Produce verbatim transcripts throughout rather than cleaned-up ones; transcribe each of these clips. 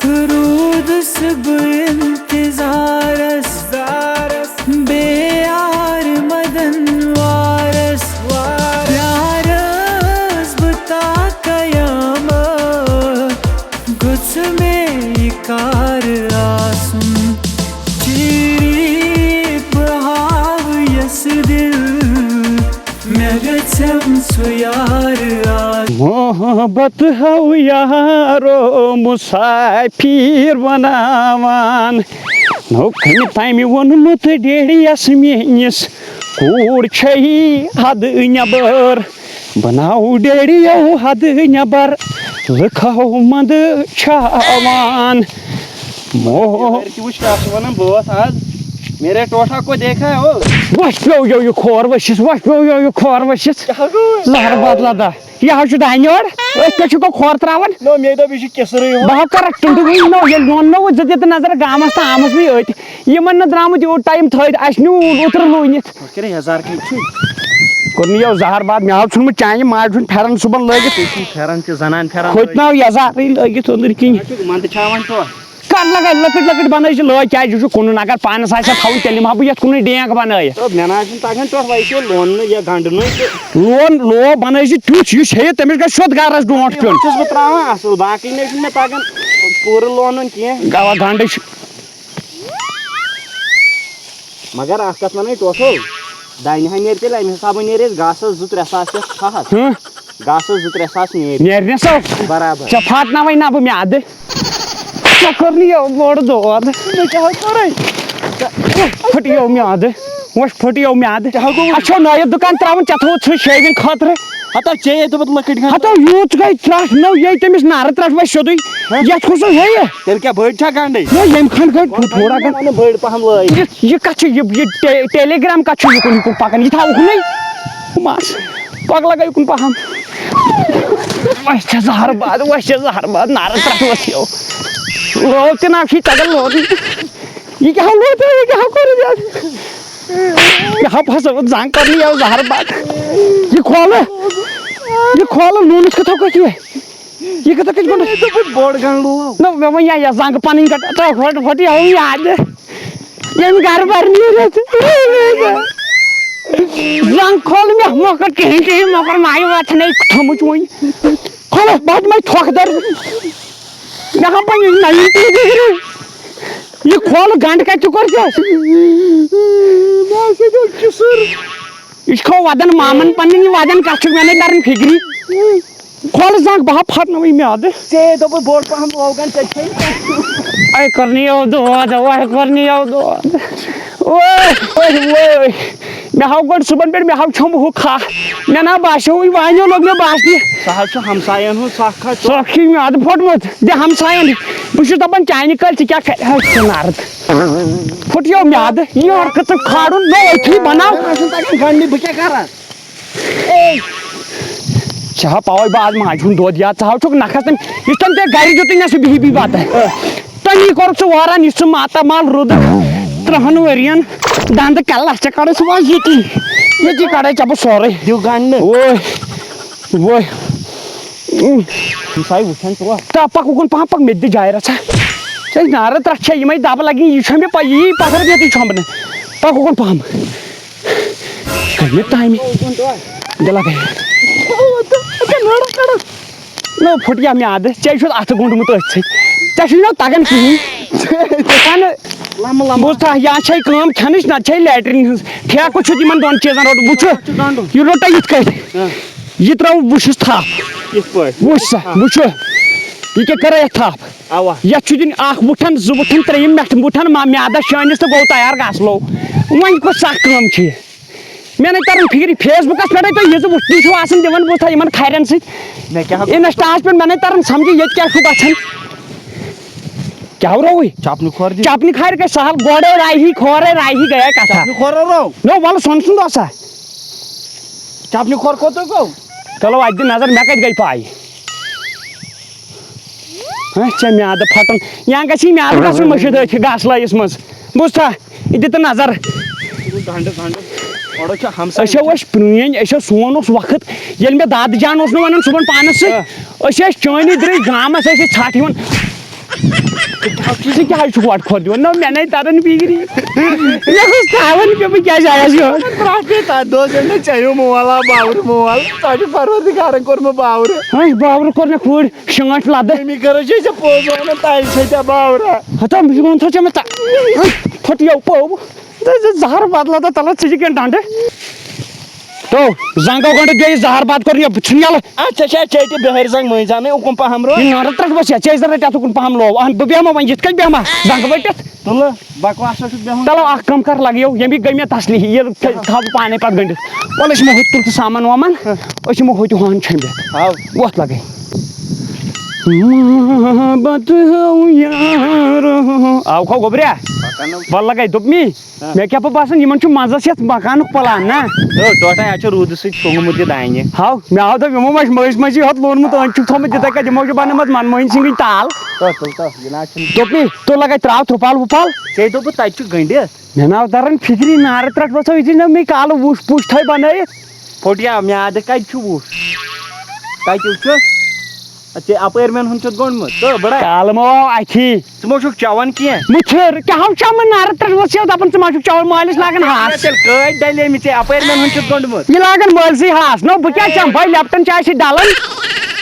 روٗدُس بہٕ اِنتظارس، بے یار مدن وارس، یارس بہٕ تا قیامت، گوٚژھ مےٚ یہِ کار آسُن۔ چیٖری بہٕ ہاوٕ یَس دِل، مےٚ گژھٮ۪م سُہ یار آسُن۔ محبت ہو یارو مسافر بناوان۔ نو کمہِ تامہِ ووٚنمُت ڈیڈیَس میٲنِس، کوٗر چھے حد نٮ۪بر۔ بناو ڈیڈیو حد نٮ۪بر، لُکھو منٛدٕ چھاوان۔ مو- یَپٲرۍ تہِ وٕچھ، کیٛاہ چھِ وَنان بٲتھ آز، میرے ٹوٹھا کو دیکھا ہے او۔ وۄنۍ پیوٚو یو یہِ کھور ؤسِتھ، وۄنۍ پیوٚو یو یہِ کھور ؤسِتھ۔ کیٛاہ گوٚو؟ زہر باد لدہ۔ یہِ حظ چھُ دانہِ وٲر۔ أسۍ کیٛاہ چھُکھ کھور ترٛاوان؟ نو، مےٚ دوٚپ، یہِ چھُ کِسرٕے ہیوٗ۔ بہٕ ہا کرٕ ٹُنٛڈٕ وٕنۍ نو، ییٚلہِ لوننووُتھ زٕ دِتہٕ نظر گامَس تہٕ آمَس وٕنۍ أتۍ۔ یِمَن نہٕ درٛامُت یوٗت ٹایم تھٲوِتھ، اَسہِ نیوٗ اوٗل اوترٕ لوٗنِتھ۔ وۄنۍ کَرے یَزار کَتہِ چھُے؟ کوٚر نہٕ یَو زَہر باد، مےٚ ہاو ژھُنمُت چانہِ ماجہِ ہُنٛد پھٮ۪رَن صُبحن لٲگِتھ۔ تٔتی پھٮ۪رَن تہِ، زَنان پھٮ۪رَن ہُتہِ لٲگِتھ۔ ناو یَزارٕے لٲگِتھ أنٛدٕرۍ کِنۍ۔ ژٕ چھُکھ مَندٕ چھاوان ٹوٹھ۔ کر لگے لۄکٕٹۍ لۄکٕٹۍ بنٲے زِ لٲگۍ، کیازِ یہِ چھُ کٕنُن، اگر پانس آسہِ ہا تھاوُن تیٚلہِ نِمہٕ ہا بہٕ یتھ کُنُے ڈینگ بنٲیِتھ۔ تہٕ مےٚ نہ حظ چھُنہٕ تگان ٹوٹھ ویسے لوننہٕ یا گنڈنُے تہٕ۔ لون لو بنٲے زِ تیُتھ، یُس ہیٚیہِ تٔمِس گژھِ سیوٚد گرس برونٛٹھ پیوٚن۔ چھُس بہٕ تراوان اصل، باقٕے نہ چھُنہٕ مےٚ تگان پوٗرٕ لونُن کینٛہہ۔ گوا گنڈٕ چھُ۔ مگر اکھ کتھ ونَے ٹوٹھو، دانہِ ہا نیرِ تیٚلہِ امہِ حسابہٕ نیرِ اَسہِ گاسس زٕ ترٛےٚ ساس یتھ ٹھہس۔ ہہ؟ گاسس زٕ ترٛےٚ ساس نیرِ۔ نیرِ نہ سا۔ برابر۔ ژےٚ پھاٹناوَے نہ بہٕ میادٕ۔ ژےٚ کوٚر نہٕ یہِ بوٚڑ دود۔ مےٚ کیٛاہ حظ کوٚرُے؟ پھٕٹیو میادٕ۔ وۄنۍ پھٕٹیو میادٕ۔ کیٛاہ گوٚو؟ اَسہِ چھو نٲیِد دُکان ترٛاوُن، ژےٚ تھوٚوُتھ سُہ شیوِنٛگ خٲطرٕ۔ ہتا ژےٚ یے دوٚپُتھ لٔکٕٹۍ ہن۔ ہتا یوٗت گٔے ترٛٹھ، نٔو یے تٔمِس نارٕ ترٛٹھ وَسہِ سیوٚدُے۔ ہہ؟ یَتھ کُس سُہ ہیٚیہِ؟ تیٚلہِ کیٛاہ بٔڑۍ چھا گنٛڈٕے؟ نہ، ییٚمہِ کھنٛڈ گٔے تھوڑا گنٛڈ۔ وَنہٕ بٔڑۍ پہم لٲگۍ۔ یہِ، یہِ کَتھ چھِ، یہِ، یہِ ٹے-، ٹیلی گرام کَتھ چھُ یُکُن یُکُن پَکان؟ یہِ تھاو اُکنُے۔ مَس، پَکھ لَگٲے اُکُن پَہَم۔ وۄنۍ چھےٚ زَہر باد، وۄنۍ چھےٚ زَہر باد، نارٕ ترٛٹھ ؤژھ یو۔ لوو تہِ نہ چھُے تَگان لوزُن۔ یہِ کیٛاہ ہا لوو تۄہہِ، یہِ کیٛاہ ہا کوٚرُتھ یَتھ؟ مےٚ ہا پھسٲوٕتھ زنٛگ کَرنہِ یَو زَہر باد۔ یہِ کھولہٕ، یہِ کھولہٕ نوٗنَس کِتھ کٔنۍ یہِ؟ یہِ کِتھ کٔنۍ گوٚو؟ دوٚپُتھ بوٚڑ گنٛڈ لوو۔ نہ، مےٚ ووٚن یا، یا زنٛگ پَنٕنۍ کَٹ، ژٕ ہۄٹ، ہۄٹ یَو یادٕ۔ ییٚمہِ گرٕ بَر نیٖرِتھ۔ زنٛگ کھول مےٚ، مۄکھر کِہیٖنۍ، کِہیٖنۍ، مۄکھر مایہِ واتھنَے تھٲمٕژ وۄنۍ۔ کھولہٕ، بہٕ ہا دِمَے تھۄکھ دَر۔ مےٚ ہا پَنٕنۍ نَیہِ ٹی وی۔ یہِ کھولہٕ گنٛڈ کَتہِ چھُ کوٚر ژےٚ؟ مےٚ ہسا گوٚو کِسُر۔ یہِ چھُ کھو وَدان مامَن پَنٕنۍ، یہِ وَدان کَتھ چھُکھ مےٚ نَے تَران فِکرِ۔ کھولہٕ زنٛگ، بہٕ ہا پھٹناوٕے میٛادٕ۔ ژےٚ دوٚپُے بوٚڑ پَہَم لوگَن ژےٚ چھے۔ اے کٔرنی یو دود، اے کٔرنی یو دود۔ اوے، اوے، اوے۔ مےٚ ہاو گۄڈٕ صُبحن پٮ۪ٹھ، مےٚ ہاو چھوٚمب ہُہ کھاہ۔ مےٚ نہ باسیوٕے وانیو لوٚگ مےٚ باسنہِ۔ سُہ حظ چھُ ہمساین ہُنٛد سۄکھ حظ چھُ۔ سۄکھ چھُ میٛادٕ پھوٚٹمُت۔ دِ ہمساین۔ بہٕ چھُس دَپان چانہِ کٲلۍ ژٕ کیٛاہ کَرِ ہا ژٕ نرد۔ پھُٹیو میٛادٕ۔ یہِ حرکت ژٕ کھالُن نوٚو أتھی بناو۔ مےٚ نہ حظ چھُنہٕ تَگان گنٛڈنہِ، بہٕ کیٛاہ کَرٕ؟ اے! ژےٚ ہا پاوے بہٕ آز ماجہِ ہُنٛد دۄد یاد، ژٕ ہاو چھُکھ نکھس تٔمۍ، یُس تٔمۍ ژےٚ گرِ دیُتُے نہ سُہ بِہِی بِہِی بتہٕ۔ تٔمی کوٚر ژٕ واران، یُس ژٕ ماتامال روٗدُکھ ترٛہن ؤرین دنٛدٕ کلس، ژےٚ کڑے سُہ وۄنۍ ییٚتی، ییٚتی کڑے ژےٚ بہٕ سورُے۔ دیو گنڈٕ۔ وٲے، وٲے۔ ہمساے وٕچھان چھُوا؟ تہٕ پکھ اُکُن پہم پکھ، مےٚ تہِ دِ جاے رژھا۔ ژےٚ نارٕ ترٛٹھ چھےٚ یِمے دبہٕ لگہِ، یہِ چھےٚ مےٚ پَے، یی پتھر ییٚتُے چھۄمبنہٕ۔ پکھ اُکُن پہم۔ کٔمہِ تامہِ؟ دِلا گٔے۔ نو پھُٹ یا میٛادٕ، ژےٚ چھُتھ اَتھٕ گوٚنٛڈمُت أتھۍ سۭتۍ۔ ژےٚ چھُے نہ تَگان کِہیٖنۍ۔ ژٕ کَنہٕ لَمہٕ لَمہٕ۔ بوٗزتھا، یا چھے کٲم کھٮ۪نٕچ، نَتہٕ چھے لیٹریٖن ہٕنٛز۔ ٹھیکہٕ چھُ یِمَن دۄن چیٖزَن روٚٹمُت۔ وٕچھُہ، چھُ گنٛڈُن۔ یہِ روٚٹا یِتھ کٲٹھۍ۔ ہہ۔ یہِ ترٛاو، وٕچھُس تھَپھ۔ یِتھ پٲٹھۍ۔ وٕچھ سا، ہہ۔ وٕچھُہ۔ یہِ کیٛاہ کَران یَتھ تھَپھ؟ اَوا۔ یَتھ چھُ دیُن اَکھ وُٹھَن، زٕ وُٹھَن، ترٛیٚیِم مٮ۪ٹھ وُٹھَن، ما-، میٛادَس چھٲنِس تہٕ گوٚو تیار گاسہٕ لوٚو۔ وۄنۍ کۄس سَخ کٲم چھِ یہِ؟ مےٚ نَے تَران فِکرِ، فیس بُکَس پٮ۪ٹھَے تُہۍ یہِ زٕ وُٹھنی چھِو آسان دِوان، بہٕ تھاوٕ یِمَن کھَرٮ۪ن سۭتۍ۔ مےٚ کیٛاہ گوٚو؟ اِنَسٹاہَس پٮ۪ٹھ مےٚ نَے تَران سَمجھِ، ییٚتہِ کیٛاہ چھُ گژھان۔ کیٛاہ رووُے؟ چپنہِ کھۄر دِ۔ چپنہِ کھارِ گژھِ سہل، گۄڈَے رایہِ ہی کھورَے رایہِ ہی گٔیے کَتھا۔ چپنہِ کھۄر روو۔ نو وَلہٕ سۄنہٕ سُنٛد اوسا؟ چپنہِ کھۄر کوٚت گوٚو؟ چلو اَتہِ دِ نظر، مےٚ کَتہِ گٔے پَے؟ ہہ، ژےٚ میٛادٕ پھٹُن۔ یا گژھی میٛادٕ گژھُن مٔشِتھ أتھۍ گاسہٕ لٲیِس منٛز۔ بوٗزتھا؟ یہِ دِ تہٕ نظر۔ گنٛڈٕ، گنٛڈٕ۔ اورٕ چھِ ہمساے۔ أسۍ ہو ٲسۍ پرٛٲنۍ، أسۍ ہو، سون اوس وقت، ییٚلہِ مےٚ دادٕ جان اوس نہٕ وَنان صُبحن پانَس سۭتۍ، ہہ۔ أسۍ ٲسۍ چٲنی درٕے گامَس، أسۍ ٲسۍ ژھَٹھ یِوان۔ ژٕ کیٛاہ حظ چھُکھ وَٹہٕ کھۄر دِوان؟ نہ، مےٚ نَے تَران فِکری۔ مےٚ گوٚژھ تھاوُن کہِ بہٕ کیٛازِ آیَس یور۔ ترٛٹھ گٔے تَتھ دۄہَس، ییٚلہِ نہٕ ژےٚ ہیوٚو مول آو باورٕ مول۔ ژےٚ چھُ پروردگارَن کوٚرمُت باورٕ۔ ہَے، باورٕ کوٚر مےٚ کھوٗرۍ شانٛٹھ لَدٕ۔ أمی کٔرٕس ژےٚ پوٚز وَنان، تَمہِ سۭتۍ آ باورٕ۔ ہَتو، مےٚ چھُ ووٚن تھو ژےٚ مےٚ تَ-، پھٔٹ یَو پوٚو۔ تہٕ زہر بدلہٕ تہٕ تَلہٕ ژٕ چھِ کینٛہہ ڈنٛڈٕ۔ تو، زنٛگو گنٛڈٕ بیٚیہِ زہر بد کوٚر یہِ ژھٕن یَلہٕ۔ اچھا، اچھا، اچھا، یہِ تہِ بِہٲرۍ زنٛگ مٔنٛزۍ اَنٕے، اُکُن پَہَم رو۔ یہِ نارٕ ترٛٹھ بَس یا، ژےٚ ٲسۍ زَن رَٹہِ اَتھ اُکُن پَہَم لوو۔ اَہَن بہٕ بیٚہمہٕ وۄنۍ یِتھ کٔنۍ بیٚہمہٕ ہا، زنٛگہٕ ؤٹِتھ۔ تُلہٕ، بکواسا چھُکھ بیٚہُن۔ چلو، اَکھ کٲم کر لَگیو، ییٚمہِ گٔے مےٚ تسلی، یہِ تھاو بہٕ پانَے پَتہٕ گٔنٛڈِتھ۔ وَلہٕ أسۍ یِمو ہُتہِ تُل تہٕ سامان وامان، أسۍ یِمو ہُتہِ ہُہَن چھٔمبِتھ۔ ہاو۔ وۄتھ لَگَے۔ محبت ہو یارو۔ آو کھو گوٚبریا؟ پَکان نہٕ۔ وَلہٕ لَگَے، دوٚپ مے۔ ہاں۔ مےٚ کیٛاہ پَتہٕ باسان، یِمَن چھُ منٛزَس یَتھ مکانُک پٕلان، نا؟ ہے، ٹوٹھا، اَتھ چھُ روٗدٕ سۭتۍ شوٚنٛگمُت یہِ دانہِ۔ ہاو، مےٚ آو دَپ، یِمو ما چھُ مٔنٛزۍ مٔنٛزی یَتھ لوٗنمُت، أنٛدۍ چھُکھ تھوٚمُت یِتھَے کٔنۍ، یِمو چھُ بَنٲومٕژ منموہن سِنگٕنۍ تال۔ تَتھ تُل، تَتھ، یہِ نہ حظ چھُنہٕ۔ دوٚپمَے، تُل لَگَے ترٛاو ترٛپال وُپال۔ ژےٚ دوٚپُتھ تَتہِ چھُ گٔنٛڈِتھ۔ مےٚ نہ حظ تَران فِکری، نارٕ ترٛٹھ بَسو یِتھُے نہ مےٚ کالہٕ وُچھ پُش تھٲے بَنٲیِتھ۔ پھوٚٹ یا میٛادٕ کَتہِ چھُ وُچھ؟ کَتہِ وُچھُتھ؟ ژےٚ اَپٲرۍ مٮ۪ن ہُنٛد چھُتھ گوٚنٛڈمُت۔ تہٕ بَڑا۔ کالہٕ ما آو اَتھی۔ ژٕ ما چھُکھ چٮ۪وان کینٛہہ؟ مُتھر، کیٛاہ ہو چٮ۪مہٕ نارٕ ترٛٹھ ؤژھ یَو دَپان ژٕ ما چھُکھ چٮ۪وان، مٲلِس لاگان ہاس۔ تیٚلہِ کٲتۍ ڈَلے مٕتۍ ژےٚ اَپٲرۍ مٮ۪ن ہُنٛد چھُتھ گوٚنٛڈمُت؟ یہِ لاگان مٲلسٕے ہاس۔ نو بہٕ کیٛاہ چٮ۪مہٕ؟ بَے لیپٹن چاے سۭتۍ ڈَلان۔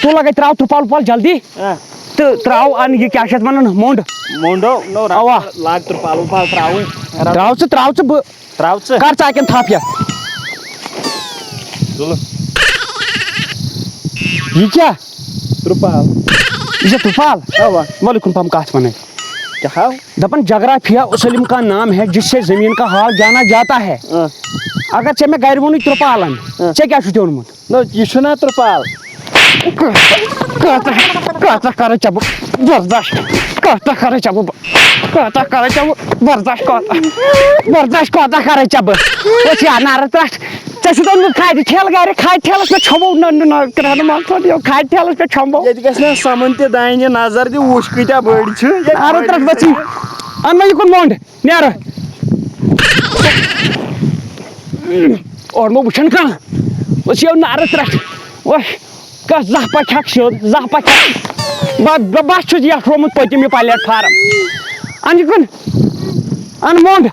تُل لَگَے ترٛاو ترٛپال وُپال جلدی۔ آ۔ تہٕ ترٛاو اَن یہِ کیٛاہ چھِ اَتھ وَنان مۄنٛڈ۔ مۄنٛڈو، نو اَوا۔ لاگ ترٛپال وُپال ترٛاوٕنۍ۔ ترٛاو ژٕ، ترٛاو ژٕ بہٕ۔ ترٛاو ژٕ۔ کر ژٕ اَتٮ۪ن تھپھ یَتھ۔ تُلہٕ۔ یہِ کیٛاہ؟ ترٛپال۔ یہِ چھا ترٛپال؟ اَوا۔ وَلہٕ یہِ کُن پَہَم کَتھ وَنَے۔ کیٛاہ ہاو؟ دَپان جغرافیہ سلم کا نام ہے جس سے زمین کا حال جانا جاتا ہے۔ اۭں۔ اگر ژےٚ مےٚ گَرِ ووٚنُے ترٛپالَن، اۭں۔ ژےٚ کیٛاہ چھُتھ اوٚنمُت؟ نہ، یہِ چھُنہ ترٛپال۔ کۭژاہ، کۭژاہ کرٕ ژےٚ بہٕ برداش؟ کۭژاہ کرٕ ژےٚ بہٕ، کۭژاہ کرٕ ژےٚ بہٕ برداش؟ کۭژاہ، برداش کۭژاہ کرٕ ژےٚ بہٕ؟ وٕچھ یا نارٕ ترٛٹھ، ژےٚ چھُتھ اوٚنمُت کھادِ ٹھیلہٕ گرِ، کھادِ ٹھیلَس پٮ۪ٹھ چھۄمبو نہ، نہ، نہ، کرٛہنہٕ منٛز تھوٚد یہِ کھادِ ٹھیلَس پٮ۪ٹھ چھۄمبو۔ ییٚتہِ گژھِ نہ سَمَن تہِ دانہِ نظر دِ، وٕچھ کۭتیٛاہ بٔڑۍ چھِ۔ ییٚتہِ نارٕ ترٛٹھ ؤژھی، اَن وۄنۍ یہِ کُن مۄنٛڈ۔ نیرٕ۔ اورٕ مہ وٕچھان کانٛہہ۔ أسۍ یَو نارٕ ترٛٹھ۔ وۄنۍ کَس زانٛہہ پَکہِ ہاکھ سیوٚد، زانٛہہ پَکہِ ہاکھ۔ بہٕ، بہٕ، بَس چھُس یَتھ تھوٚومُت پٔتِم یہِ پلیٹ فارم۔ اَن یہِ کُن۔ اَن مۄنٛڈ۔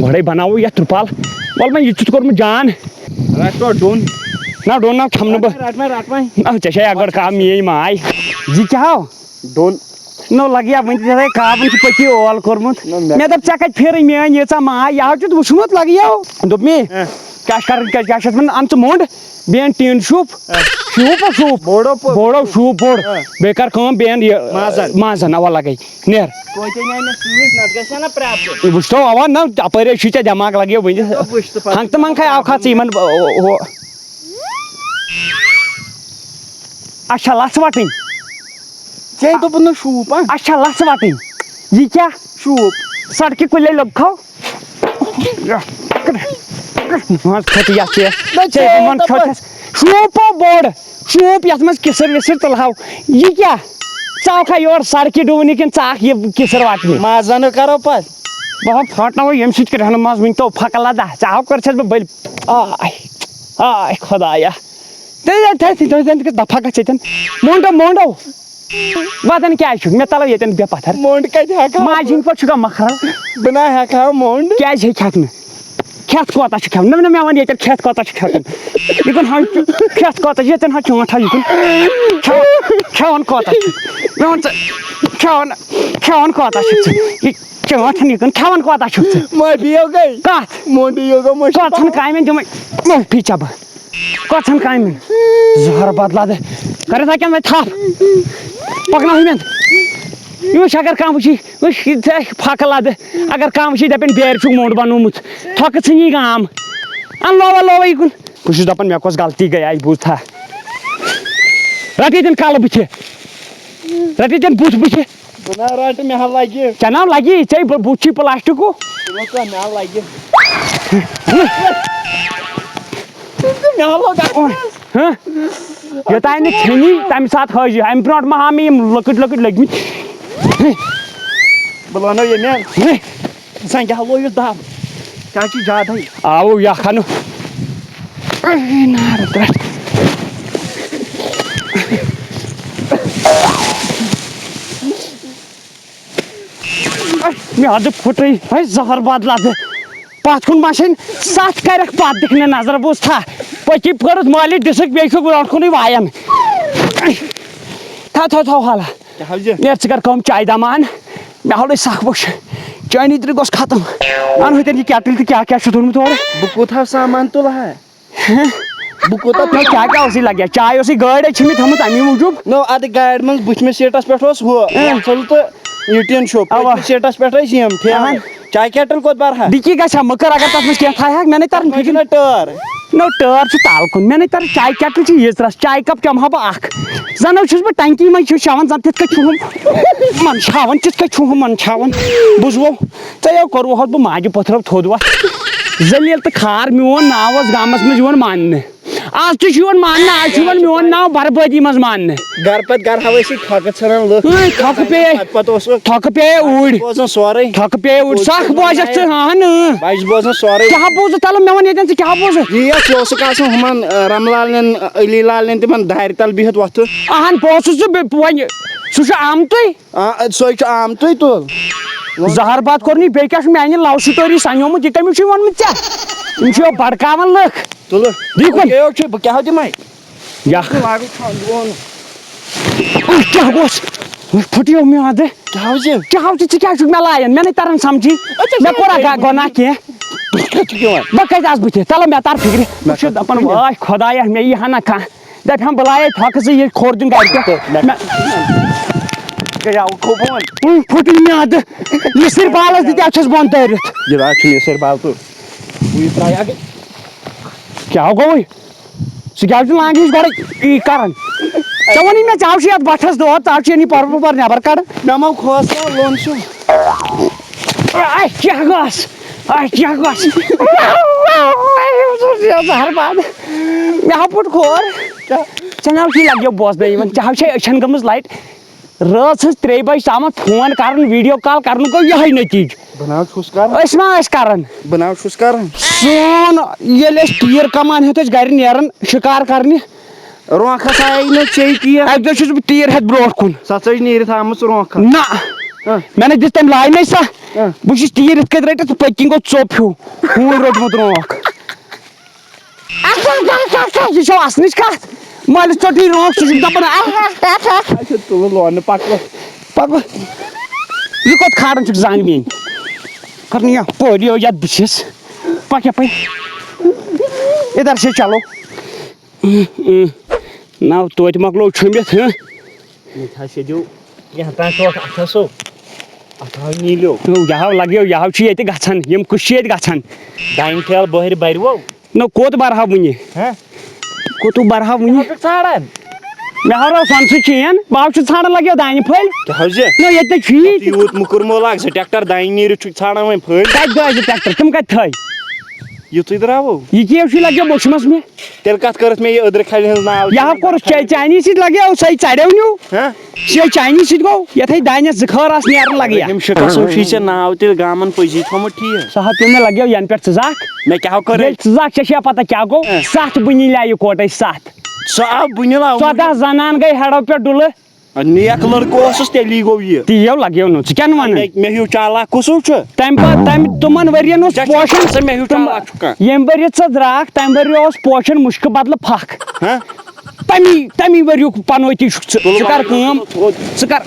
گۄڈَے بَناوو یَتھ ترٛپال۔ وَلہٕ وۄنۍ یہِ چھُتھ کوٚرمُت جان۔ رَٹ تو ڈوٚن۔ نہ ڈوٚن نہ کھٮ۪مہٕ نہٕ بہٕ۔ رَٹ وۄنۍ، رَٹ وۄنۍ۔ نہ ژےٚ چھے اَکھ گۄڈٕ کَم میٛٲنۍ ماے۔ یہِ کیٛاہ ہو؟ ڈوٚن۔ نو لگیا وۄنۍ تہِ چھے کابن چھِ پٔکی اول کوٚرمُت۔ نہ، مےٚ مےٚ دوٚپ ژےٚ کتہِ پھیرٕے میٲنۍ ییٖژاہ ماے، یہِ حظ چھُتھ وُچھمُت لگیو۔ دوٚپ مےٚ، ہہ۔ کیٛاہ چھِ کرٕنۍ، کیٛاہ، کیٛاہ چھِ اتھ ونان، ان ژٕ موٚنٛڈ، بیٚیہِ ان ٹیٖن شوٗپ، ہہ۔ شوٗپ ہا شوٗپ۔ بوڑو پو-، بوڑو شوٗپ بوٚڑ۔ ہہ۔ بیٚیہِ کر کٲم، بیٚیہِ ان یہِ، مازن۔ مازن، اوا لگے۔ نیر۔ توتہِ انے مےٚ سۭتۍ، نتہٕ گژھِ ہا نہ پرٛابلم۔ وٕچھتو اوا نہ، اپٲرۍ چھُے ژےٚ دٮ۪ماغ لگیو وٕنہِ۔ وٕچھ تہٕ پتہٕ ہنٛگ تہٕ منٛگ کھے آو کھژ یِمن، ہُہ۔ اچھا لژھ وٹٕنۍ۔ ژےٚ دوٚپُتھ نہٕ شوٗپ، ہا؟ اچھا لژھ وٹٕنۍ۔ یہِ کیٛاہ؟ شوٗپ۔ سڑکہِ کُلے لوٚگ کھو۔ منٛز کھوٚت یتھ ژےٚ۔ نہ، ژےٚ ژےٚ یِمن دوٚپُتھ۔ کھیوٚو چھس۔ شوٗپ ہو بوٚڑ۔ شوٗپ یتھ منٛز کِسر وِسر تُلہو۔ یہِ کیٛاہ؟ ژٕ آوکھا یور سڑکہِ ڈُونہِ کِنہٕ ژٕ آکھ یہِ کِسر وٹنہِ؟ مازنہٕ کرو پتہٕ۔ بہٕ ہا پھاٹناوو ییٚمہِ سۭتۍ کرٛہنہٕ منٛز وٕنۍ تو پھکہٕ لدہ۔ ژےٚ ہاو کٔرتھ چھس بہٕ بٔلۍ۔ آے، آے خۄدایا۔ تُہۍ زن تھٲیتھٕے، تُہۍ زن تہِ دفعہ گژھِ ییٚتٮ۪ن۔ مونڈو، مونڈو۔ وَدان کیٛازِ چھُکھ؟ مےٚ تَلو ییٚتٮ۪ن بیٚہہ پَتھر۔ مونڈ کَتہِ ہٮ۪کہٕ ہا ماجہِ ہٕنٛدۍ پٲٹھۍ چھُکھا مۄکھران؟ بہٕ؟ بہٕ نا ہٮ۪کہٕ ہا مونڈ۔ کیٛازِ ہیٚکہِ ہَکھ نہٕ؟ کھٮ۪تھ کوتاہ چھُ کھٮ۪وان؟ نہ، نہ، مےٚ وَن ییٚتٮ۪ن کھٮ۪تھ کوتاہ چھُ کھٮ۪وان۔ یہِ کُن ہاو، کھٮ۪تھ کوتاہ چھُ، ییٚتٮ۪ن ہاو چونٛٹھ ہا یہِ کُن۔ کھٮ۪وان، کھٮ۪وان کوتاہ چھُ؟ مےٚ وَن ژٕ، کھٮ۪وان، کھٮ۪وان کوتاہ چھُکھ ژٕ؟ یہِ چونٛٹھ ہن یہِ کُن، کھٮ۪وان کوتاہ چھُکھ ژٕ؟ معٲفی یو گٔے۔ کَتھ؟ مونڈ یو گوٚو مٔشِتھ۔ کٔژَن کامٮ۪ن دِمَے معٲفی ژےٚ بہٕ؟ کۄژھن کامہِ؟ زہر بدلہ دے۔ کر یِتھے کٔنۍ وۄنۍ تھپھ۔ پکناو ہُمٮ۪ن۔ یہِ وٕچھ، اگر کانٛہہ وٕچھی، وٕچھ، یہِ ژےٚ پھکہٕ لدٕ۔ اگر کانٛہہ وٕچھی، دپن، بیرِ چھُکھ موٚنٛڈ بنوومُت۔ تھۄکہٕ ژھٕنی گام۔ ان لووا لووا یہِ کُن۔ بہٕ چھُس دپان، مےٚ کۄس غلطی گٔے، بوٗزتھا؟ رٹ ییٚتٮ۪ن کلہٕ بٕتھِ۔ رٹ ییٚتٮ۪ن بُتھ بٕتھِ۔ بہٕ نا رٹہٕ، مےٚ ہا لگہِ۔ ژےٚ نا لگی، ژےٚ بُ-، بُتھ چھُے پلاسٹکُک۔ ژٕ وَن ژٕ، مےٚ ہا لگہِ۔ مےٚ ہا لوٚگ اَتھ منٛز۔ ہہ؟ یوٚتام نہٕ ژھیٚنی، تَمہِ ساتہٕ حٲجی۔ اَمہِ برونٛٹھ ما ہا مےٚ یِم لۄکٕٹۍ لۄکٕٹۍ لٔگمٕتۍ؟ بہٕ لونو ییٚمہِ۔ زنٛگہِ ہا لویُس دب۔ کیٛاہ چھُ زیادَے؟ آوُ یَکھ اَنُن۔ اے نارٕ پٮ۪ٹھ۔ مےٚ حظ پھُٹرٕے، ہے، زہر بدل حظ۔ پتھ کُن ما چھَنۍ ستھ کرکھ، پتھ دِکھ نہٕ نظر، بوٗزتھا؟ پٔکی پھٲرٕتھ مٲلِس ڈِسک، بیٚیہِ چھُکھ برونٛٹھ کُنٕے وایان۔ تھاو، تھاو، تھاو حالا۔ کیٛاہ حظ یہِ؟ نیرٕ ژٕ کر کٲم، چایہِ دمان۔ مےٚ ہاو لٔج سخ بوٚچھ۔ چٲنی تہِ گوٚژھ ختم۔ اَن ہُتٮ۪ن یہِ کیٹٕلۍ تہٕ کیٛاہ کیٛاہ چھُ تھوٚومُت اورٕ۔ بہٕ کوٗتاہ سامان تُلہٕ ہا؟ بہٕ کوٗتاہ نہ، کیٛاہ کیٛاہ اوسُے لگیا؟ چاے اوسُے گٲڑۍ چھِ مےٚ تھٲومٕژ اَمی موٗجوٗب۔ نو، اَتھ گاڑِ منٛز بٕتھمِس سیٖٹَس پٮ۪ٹھ اوس ہُہ، اۭں۔ اَصٕل تہٕ یہِ ٹِن چھُ۔ اَوا۔ پٔتمِس سیٖٹَس پٮ۪ٹھ ٲسۍ یِم پھیران۔ اَہَن۔ چاے کیٹٕل کوٚت بَرٕ ہا؟ ڈِکی گژھِ ہا مٔکٕر اگر تَتھ منٛز کینٛہہ تھایہِ ہاکھ، مےٚ نَے تَران تَتھ منٛز فِکرِ۔ چھِنہ ٹٲر۔ نو، ٹٲر چھِ تَل کُن، مےٚ نَے تَران چاے کیٹٕل چھِ ییٚژرَس، چاے کَپ چَمہٕ ہا بہٕ اَکھ۔ زَنہٕ چھُس بہٕ ٹنٛکی منٛز چھُس چٮ۪وان، زَن تِتھ کٔنۍ چھُ ہُم منٛدچھاوان، تِتھ کٔنۍ چھُ ہُم منٛدچھاوان۔ بوٗزوٕ؟ ژےٚ یو کوٚروٕ حظ بہٕ ماجہِ پٔتھرو تھوٚد وَتھ۔ ذلیل تہٕ خار میون ناو اوس گامس منٛز یِوان ماننہٕ۔ آز تہِ چھُ یِوان ماننہٕ، آز چھُ یِوان میون ناو بربٲدی منٛز ماننہٕ۔ گرٕ پتہٕ گرٕ ہاوے سۭتۍ پھۄکہٕ ژھٕنان لُکھ۔ اۭں، تھۄکہٕ پیٚیے، پتہٕ پتہٕ اوس سُہ تھۄکہٕ پیٚیے اوٗرۍ۔ بوزان سورُے۔ تھۄکہٕ پیٚیے اوٗرۍ۔ سخ بوزکھ ژٕ، اہن، اۭں۔ بہٕ چھُس بوزان سورُے۔ کیٛاہ بوزُتھ تَلہٕ مےٚ وَن ییٚتٮ۪ن ژٕ کیٛاہ بوزُتھ؟ یی یَتھ، یہِ اوسُکھ آسان ہُمن، آ، رملالنٮ۪ن، علی لالنٮ۪ن تِمن دارِ تل بِہِتھ وۄتھُن۔ اہن، بہٕ اوسُس سُہ بے-، وۄنۍ، سُہ چھُ آمتُے۔ آ، سُے چھُ آمتُے تُل۔ زہر باد کوٚرنٕے، بیٚیہِ کیٛاہ چھُ میٛانہِ love story سَنیومُت؟ یہِ کَمیُک چھُ ووٚنمُت ژےٚ؟ یِم چھِ یورٕ بڑکاوان لٕکھ۔ تُلہٕ۔ یہِ کُن۔ یہِ چھُ، بہٕ کیٛاہ دِمَے؟ یا۔ ژٕ لاگُکھ ژھانٛڈ ووٚن۔ اَتھ کیٛاہ گوٚژھ؟ وۄنۍ پھُٹیو میٛادٕ۔ کیٛاہ حظ یہِ؟ کیٛاہ حظ یہِ؟ ژٕ کیٛاہ چھُکھ مےٚ لایان؟ مےٚ نَے تَران سَمجھی۔ اچھا، مےٚ کوٚرا گۄ-، گۄناہ کینٛہہ؟ ژٕ کیٛاہ وَنان؟ بہٕ کَتہِ آسہٕ بٕتھِ؟ تَلہٕ مےٚ تَر فِکرِ۔ بہٕ چھُس دَپان، واے خۄدایا، مےٚ یی ہا نہ کانٛہہ۔ دَپہِ ہَم بہٕ لایے تھۄکہٕ زٕ، ییٚلہِ کھوٚر دیُن گَرِ پٮ۪ٹھ۔ مےٚ، مےٚ گٔیاو کھوٚبوُن۔ وٕنۍ پھُٹُے میٛادٕ۔ مِسِر بالَس دِتہِ اَتھ چھَس بۄن دٲرِتھ۔ یہِ حظ چھُ مِسِر بال تہٕ بہٕ یہِ ترٛایہِ اَتھ۔ کیٛاہ گوٚوُے؟ ژٕ کیٛازِ چھُکھ لانٛگہِ ہِش گۄڈَے یی کَران؟ ژےٚ ووٚنُے مےٚ، ژےٚ ہاو چھُے اَتھ بَٹھَس دود، ژےٚ ہاو چھُے یہِ پَرُن پَرُن نٮ۪بَر کَڑان۔ مےٚ ما کھوژ ژےٚ لوٚن چھُ؟ اَسہِ کیٛاہ گژھ؟ اَسہِ کیٛاہ گژھ؟ زہر باد۔ مےٚ ہا پھُٹ کھور۔ کیٛاہ؟ ژےٚ ناو چھُے لَگیو بوزنَے یِوان، ژےٚ ہا چھے أچھَن گٔمٕژ لایِٹ۔ رٲژ ہٕنٛز ترٛیٚیہِ بجہِ تامَتھ فون کَرُن، video call کَرنُک گوٚو یِہوٚے نٔتیٖجہٕ۔ بہٕ نہ حظ چھُس کَران۔ أسۍ ما ٲسۍ کَران؟ بہٕ نہ حظ چھُس کَران۔ سون ییٚلہِ أسۍ تیٖر کَمان ہیوٚت أسۍ گَرِ نیران شِکار کَرنہِ۔ رونٛقَس آیی نہٕ ژےٚ تیٖر۔ اَکہِ دۄہ چھُس بہٕ تیٖر ہٮ۪تھ برونٛٹھ کُن۔ سۄ ژٔج نیٖرِتھ آمٕژ رونٛقَن۔ نہ۔ ہہ۔ مےٚ نَے دِژ تٔمۍ لاینَے سۄ۔ ہہ۔ بہٕ چھُس تیٖر یِتھ کٔنۍ رٔٹِتھ تہٕ پٔتۍ کِنۍ گوٚو ژوٚپ ہیوٗ۔ ہوٗنۍ روٚٹمُت رونٛق۔ اَتھ، اَتھ، اَتھ، اَتھ، اَتھ، یہِ چھو اَصلٕچ کَتھ۔ مٲلِس ژوٚٹٕے رونٛق، سُہ چھُکھ دَپان، اَتھ، اَتھ، اَتھ، اَتھ۔ اچھا، تُلہٕ لونہٕ پَکو۔ پَکو۔ یہِ کوٚت کھاران چھُکھ زنٛگ میٛٲنۍ؟ کَرنہٕ یَپٲرۍ یو یَتھ بٕتھِس۔ پَکھ یَپٲرۍ۔ اِدھر سے چلو۔ نَو توتہِ مۄکلو چھوٚمبِتھ، ہہ؟ ییٚتہِ حظ چھِ دیو کینٛہہ تام ٹوٹھ اَتھ ہسو۔ اَتھ ہاو نیٖلیو۔ یہِ ہاو لَگیو، یہِ ہاو چھُ ییٚتہِ گژھان۔ یِم کُس چھِ ییٚتہِ گژھان؟ دانہِ ٹھیلہٕ بۄہرِ بَرِوو۔ نہ، کوٚت بَرٕ ہا وٕنہِ؟ ہہ؟ کوٚتُو بَرٕ ہا وٕنہِ؟ ژٕ ژھانٛڈان؟ مےٚ ہاو رٲو سۄنہٕ سُہ چین، بہٕ ہاو چھُس ژھانٛڈان لَگیو دانہِ پھٔلۍ۔ کیٛاہ حظ یہِ؟ نہ، ییٚتہِ نَے چھُیی۔ یوٗت موٚکُر مول اَکھ، زٕ ٹریکٹر دانہِ نیٖرِتھ چھُکھ ژھانٛڈان وۄنۍ پھٔلۍ۔ کَتہِ گٔے زٕ ٹریکٹر؟ تِم کَتہِ تھٲے؟ یُتھُے درٛاوو۔ یہِ کیٛاہ چھُے لَگیو موسمَس مےٚ؟ تیٚلہِ کَتھ کٔرٕتھ مےٚ یہِ أدرٕ کھَلہِ ہٕنٛز ناو؟ یہِ ہا کوٚرُس چے-، چانی سۭتۍ لَگیو، سۄے ژَریو نیوٗ۔ ہہ؟ سۄے چانی سۭتۍ گوٚو، یَتھ ہے دانٮ۪س زٕ خٲر آسہٕ نیران لَگہِ۔ رحیٖم شِکَس اوسُے ژےٚ ناو تیٚلہِ گامَن پٔزی تھوٚمُت ٹھیٖک۔ سۄ ہا پیوٚو مےٚ لَگیو یَنہٕ پٮ۪ٹھ ژٕ زَکھ۔ مےٚ کیٛاہ ہو کٔرٕے؟ ییٚلہِ ژٕ زَکھ، ژےٚ چھےٚ پَتہ کیٛاہ گوٚو؟ ہہ۔ سَتھ بٕنی لیہِ کوٹَے سَتھ۔ سُہ آو بٕنہِ لاو۔ ژۄداہ زَنان گٔے ہٮ۪ڈو پٮ۪ٹھ ڈُلہٕ۔ نیک لڑکہٕ اوسُس، تیٚلی گوٚو یہِ۔ تی یو لگیو نہٕ، ژٕ کیٛاہ نہٕ وَنان؟ مےٚ، مےٚ ہیوٗ چالاک کُس ہیوٗ چھُ؟ تَمہِ پتہٕ، تَمہِ تِمن ؤرین اوس ژےٚ چھُ پوشن، باسان مےٚ ہیوٗ تِم، چالاک چھُ کانٛہہ؟ ییٚمہِ ؤرۍ یہِ ژٕ درٛاکھ، تَمہِ ؤرۍ یہِ اوس پوشن مُشکہٕ بدلہٕ پھکھ۔ ہہ؟ تَمی، تَمی ؤرۍ یُک پنوتی چھُکھ ژٕ۔ تُلہٕ ژٕ کر وۄنۍ کٲم، تُلہٕ تھوٚد۔ ژٕ کر،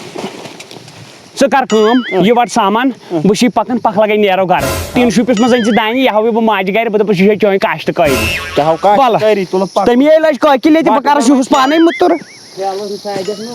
ژٕ کر کٲم، ہہ۔ یہِ وَٹ سامان، ہہ۔ بہٕ چھُے پکان، پکھ لگے نیرو گرٕ۔ ٹیٖن شوٗپِس منٛز أنۍ زِ دانہِ، یہِ ہاوے بہٕ ماجہِ گرِ، بہٕ دَپس، یہِ چھے چٲنۍ کاشتہٕ کٲری۔ کیٛاہ ہاو کاشتہٕ وَلہٕ۔ کٲری، تُلہٕ پکھ۔ تَمی ییٚلہِ اَسہِ کٲکہِ لیٚتہِ بہٕ کرس یِہُس پانے مُتُر۔